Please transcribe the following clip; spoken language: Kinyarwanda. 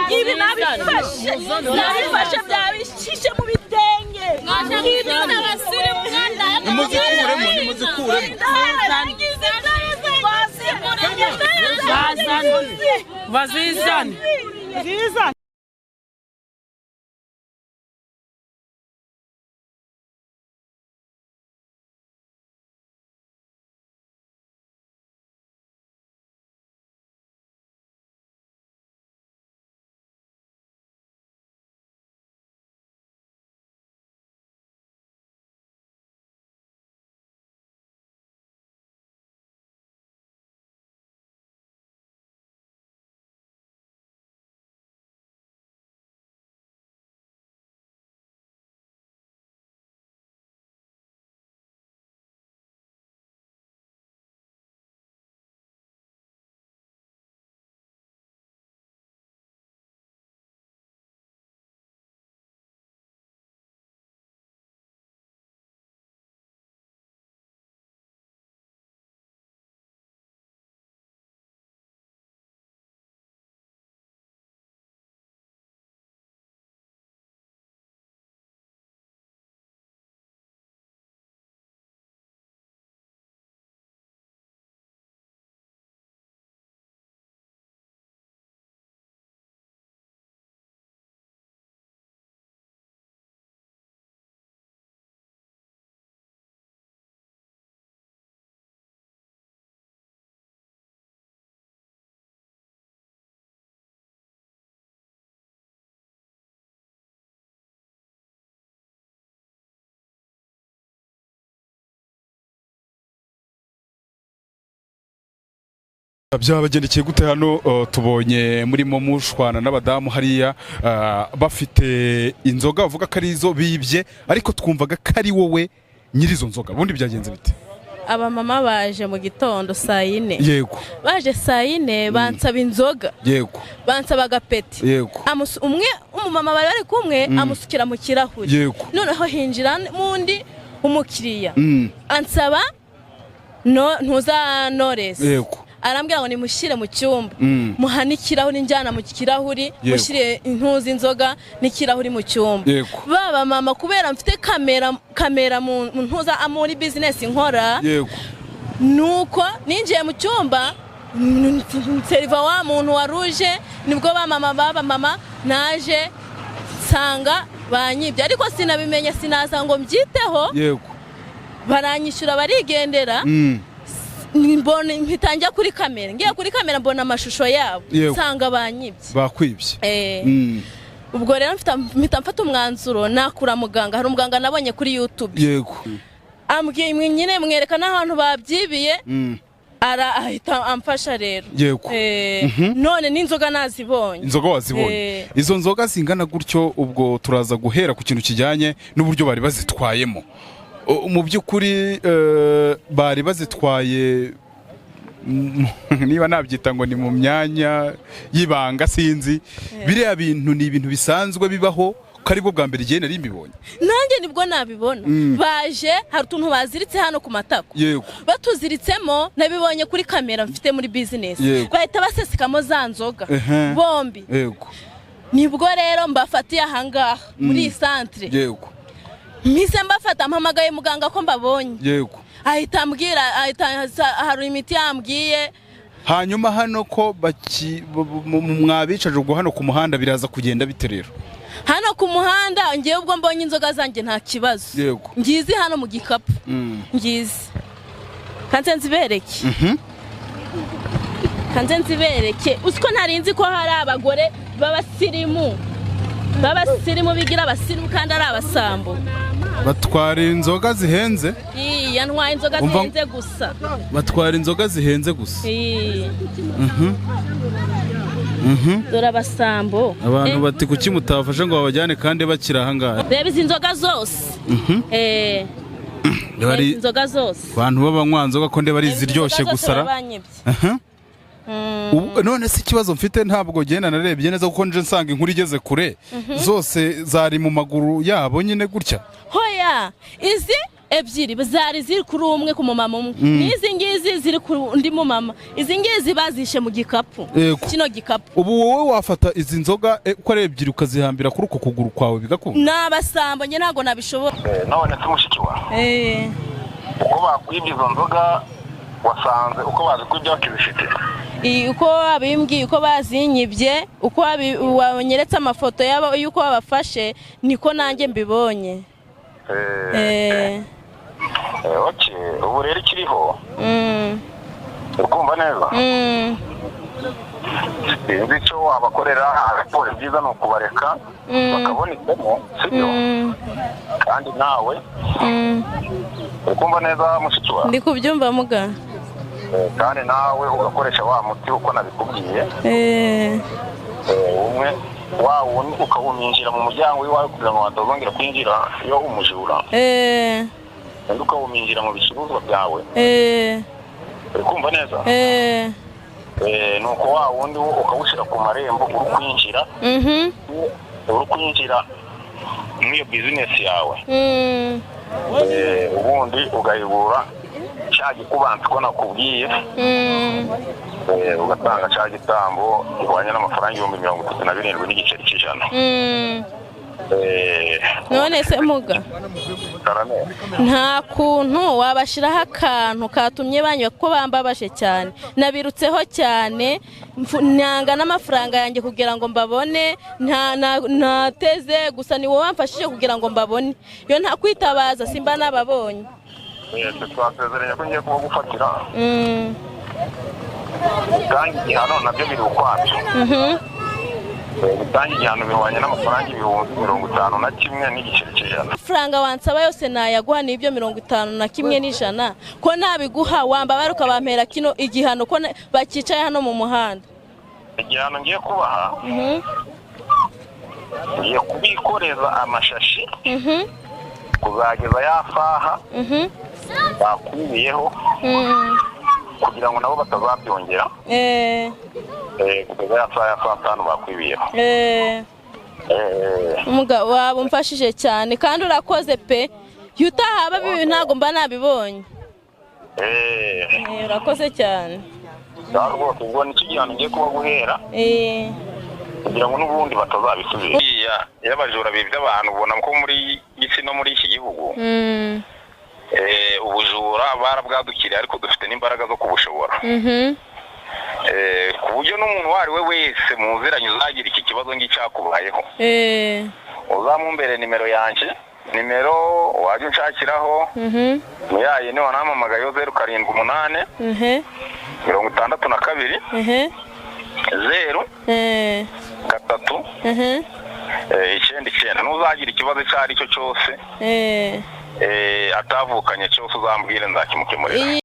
Ibi nabifashe, nabifashe, byabishishe mu bitenge. Nimuzikuremo, nimuzikuremo. Bazizane. Byabagendekeye gute hano? Tubonye murimo mushwana n'abadamu hariya, bafite inzoga bavuga ko ari izo bibye, ariko twumvaga ko ari wowe nyiri izo nzoga. Ubundi byagenze bite? Abamama baje mu gitondo saa 4. Baje saa 4, bansaba inzoga. Bansaba agapeti. Umwe umumama bari bari kumwe amusukira mu kirahuri. Noneho hinjira mundi umukiriya, ansaba no ntuza noresi. Arambwira ngo nimushyire mu cyumba, muhane ikirahuri, njyana mu kirahuri, mushyire intuzi inzoga n'ikirahuri mu cyumba. Baba mama, kubera mfite kamera, kamera mu ntuza muri bizinesi nkora, nuko ninjiye mu cyumba seriva wa muntu waruje, nibwo ba mama, baba mama naje nsanga banyibye, ariko sinabimenye, sinaza ngo mbyiteho. Baranyishyura barigendera. Mbona mpita njya kuri kamera, ngiye kuri kamera mbona amashusho yabo, nsanga banyibye. Bakwibye. Ubwo rero mpita mfata umwanzuro, nakura muganga. Hari umuganga nabonye kuri YouTube, ambwiye nyine mwereka n'ahantu babyibiye, ara ahita amfasha rero. None n'inzoga nazibonye. Inzoga wazibonye? Izo nzoga zingana gutyo, ubwo turaza guhera ku kintu kijyanye n'uburyo bari bazitwayemo. Mu by'ukuri bari bazitwaye niba nabyita ngo ni mu myanya y'ibanga, sinzi. Biriya bintu ni ibintu bisanzwe bibaho, ko aribwo bwa mbere igihe nari mbibonye? Nanjye nibwo nabibona. Baje hari utuntu baziritse hano ku matako, batuziritsemo, nabibonye kuri kamera mfite muri bizinesi, bahita basesekamo za nzoga bombi. Nibwo rero mbafatiye ahangaha muri iyi santire. Mpise mbafata, mpamagaye muganga ko mbabonye, ahita ambwira, ahita hari imiti yambwiye. Hanyuma hano ko mwabicaje, ubwo hano ku muhanda biraza kugenda bite rero? Hano ku muhanda, ngewe ubwo mbonye inzoga zanjye nta kibazo. Ngizi hano mu gikapu. Ngizi, kanze nzibereke, kanze nzibereke. Uzi ko ntari nzi ko hari abagore b'abasirimu, b'abasirimu bigira abasirimu kandi ari abasambo? Batwara inzoga zihenze. Ii, yantwaye inzoga zihenze gusa. Batwara inzoga zihenze gusa. Ii. Dore abasambo. Abantu bati kuki mutafashe ngo babajyane kandi bakiri ahangaha? Reba izi nzoga zose. Reba Reba izi nzoga zose. Abantu b'abanywanzoga ko ndeba ari Reba izi iziryoshye nzoga zose. gusara. Barabanyibye. None se ikibazo mfite, ntabwo genda narebye neza, kuko nje nsanga inkuru igeze kure, zose zari mu maguru yabo nyine gutya? Hoya, izi Ebyiri zari ziri kuri umwe ku mumama umwe, n'izi ngizi ziri ku undi mumama. Izi ngizi bazishe mu gikapu, kino gikapu. Ubu wowe wafata izi nzoga uko ari ebyiri ukazihambira kuri uko kuguru kwawe bigakunda? N'abasambo njye ntabwo nabishobora. None se mushiki wawe, uko bakwibye izo nzoga wasanze uko bazikwibye bakizifite? Uko babimbwiye, uko bazinyibye, uko wanyeretse amafoto yabo y'uko babafashe, niko nanjye mbibonye. Ubu rero ikiriho ukumva neza, sinzi icyo wabakorera, ariko ibyiza ni ukubareka bakabona isomo, sibyo? Kandi nawe ukumva neza mushiki wawe? Ndi kubyumva muga. Kandi nawe ugakoresha wa muti uko nabikubwiye, umwe wa wundi ukawuminjira mu muryango w'iwawe kugira ngo batazongera kwinjira iyo umujura, undi ukawuminjira mu bicuruzwa byawe. Uri kumva neza? Nuko wa wundi wo ukawushyira ku marembo uri kwinjira, uri kwinjira muri iyo bizinesi yawe, ubundi ugayibura cya gikubanza uko nakubwiye, ugatanga cya gitambo gihwanye n'amafaranga 37,000 n'igiceri cy'ijana. None se muga, nta kuntu wabashiraho akantu katumye banywa kuko bambabashe cyane, nabirutseho cyane, nanga n'amafaranga yanjye kugira ngo mbabone, ntateze gusa ni wowe wamfashije kugira ngo mbabone, iyo nta kwitabaza simba nababonye. Twasezeranye ko ngiye kubagufatira, kandi igihano nabyo biri ukwabyo. Gutanga igihano bihwanye n'amafaranga 51,000 n'igiceri cy'ijana. Amafaranga wansaba yose nayaguha, n'ibyo 51 n'ijana ko nabiguha wambabara ukabampera kino igihano ko bakicaye hano mu muhanda. Igihano ngiye kubaha, ngiye kubikoreza amashashi kuzageza ya saha bakwiyeho, kugira ngo nabo batazabyongera, kugeza ya saha ya saa tanu bakwibiyeho. Umugabo waba umfashije cyane kandi urakoze pe, iyo utahaba bibi ntabwo mba nabibonye. Urakoze cyane rwose. Ubwo nicyo gihano ngiye kuba guhera kugira ngo n'ubundi batazabisubira. Iyo abajura bibye abantu ubona ko muri isi no muri iki gihugu ubujura barabwadukiriye, ariko dufite n'imbaraga zo kubushobora, ku buryo n'umuntu uwo ari we wese muziranye uzagira iki kibazo ngicyakubayeho, uzamumbere nimero yanjye, nimero wajya unshakiraho yayi ni wanampamagayeho 078 62 0 3 99. Nuzagira ikibazo icyo ari cyo cyose atavukanye cyose uzambwire nzakimukemurira.